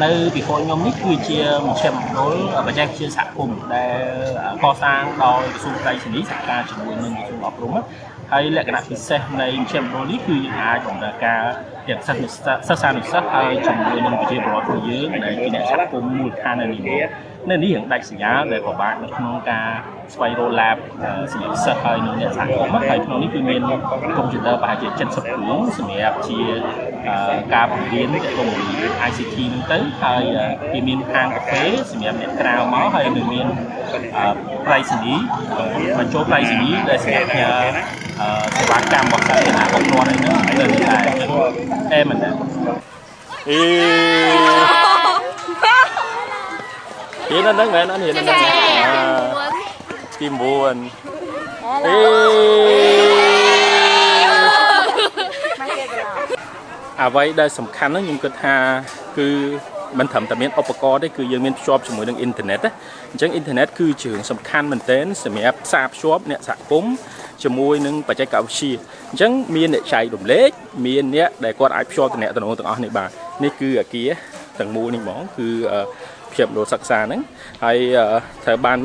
នៅពីក្រោយខ្ញុំនេះគឺជាមជ្ឈមណ្ឌលបច្ចេកវិទ្យាសហគមន៍ដែលកសាងដោយក្រសួងប្រៃសណីសហការជាមួយនឹងក្រសួងអប់រំហើយលក្ខណៈពិសេសនៃមជ្ឈមណ្ឌលនេះគឺយើងអាចបម្រើការទាំងសិស្សនិស្សិតសិស្សានុសិស្សហើយជាមួយនឹងប្រជាពលរដ្ឋរបស់យើងដែលជាអ្នកសហគមន៍មូលដ្ឋាននៅនេះនៅនេះរឿងដាច់សញ្ញាដែលពិបាកនៅក្នុងការស្វែងរក lab សម្រាប់សិស្សហើយនិងអ្នកសហគមន៍ហើយក្នុងនេះគឺមានកុំព្យូទ័រប្រហែលជា70គ្រឿងសម្រាប់ជាការបង្រៀនទាក់ទងនឹង ICT ហ្នឹងទៅហើយគេមានហាងកាហ្វេសម្រាប់អ្នកក្រៅមកហើយនឹងមានប្រៃសណីបញ្ចូលប្រៃសណីដែលសម្រាប់ផ្ញើសេវាកម្មរបស់សាធារណៈរបស់គាត់អីហ្នឹងទៅនេះដែរអញ្ចឹងអែមែនទេ អេរៀនដល់ហ្នឹងមែនអត់រៀនដល់ហ្នឹងទី9អេអ្វីដែលសំខាន់ហ្នឹងខ្ញុំគិតថាគឺមិនត្រឹមតែមានឧបករណ៍ទេគឺយើងមានភ្ជាប់ជាមួយនឹងអ៊ីនធឺណិតណាអញ្ចឹងអ៊ីនធឺណិតគឺជារឿងសំខាន់មែនទែនសម្រាប់ផ្សារភ្ជាប់អ្នកសហគមន៍ជាមួយនឹងបច្ចេកវិទ្យាអញ្ចឹងមានអ្នកចែករំលែកមានអ្នកដែលគាត់អាចភ្ជាប់តំណែងទាំងអស់នេះបាទនេះគឺអាគារទាំងមូលនេះហ្មងគឺភ្ជាប់មណ្ឌលសិក្សាហ្នឹងហើយត្រូវបាន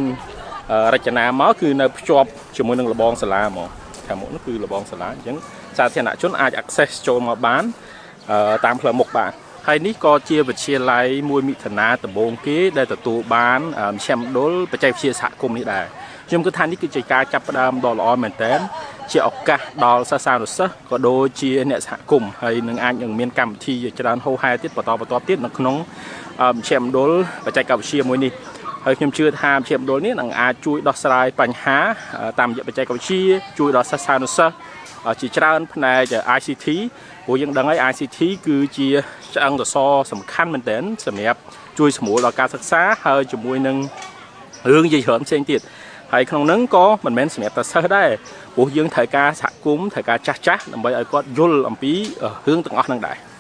រចនាមកគឺនៅភ្ជាប់ជាមួយនឹងលបងសាលាហ្មងខាងមុខនោះគឺលបងសាលាអញ្ចឹងសាធារណជនអាច access ចូលមកបានតាមផ្លូវមុខបាទហើយនេះក៏ជាវិទ្យាល័យមួយមិថុនាដំបូងគេដែលទទួលបានមជ្ឈមណ្ឌលបច្ចេកវិទ្យាសហគមន៍នេះដែរខ្ញុំគិតថានេះគឺជាការចាប់ផ្ដើមដ៏ល្អមែនទែនជាឱកាសដល់សិស្សានុសិស្សក៏ដូចជាអ្នកសហគមន៍ហើយនឹងអាចនឹងមានកម្មវិធីជាច្រើនហូរហែទៀតបន្តបន្តទៀតនៅក្នុងមជ្ឈមណ្ឌលបច្ចេកវិទ្យាមួយនេះហើយខ្ញុំជឿថាមជ្ឈមណ្ឌលនេះនឹងអាចជួយដោះស្រាយបញ្ហាតាមរយៈបច្ចេកវិទ្យាជួយដល់សិស្សានុសិស្សជាច្រើនផ្នែក ICT ព្រោះយើងដឹងហើយ ICT គឺជាឆ្អឹងសសរសំខាន់មែនទែនសម្រាប់ជួយសម្រួលដល់ការសិក្សាហើយជាមួយនឹងរឿងជាច្រើនផ្សេងទៀតហើយក្នុងហ្នឹងក៏មិនមែនសម្រាប់តែសិស្សដែរព្រោះយើងត្រូវការសហគមន៍ត្រូវការចាស់ចាស់ដើម្បីឲ្យគាត់យល់អំពីរឿងទាំងអស់ហ្នឹងដែរ។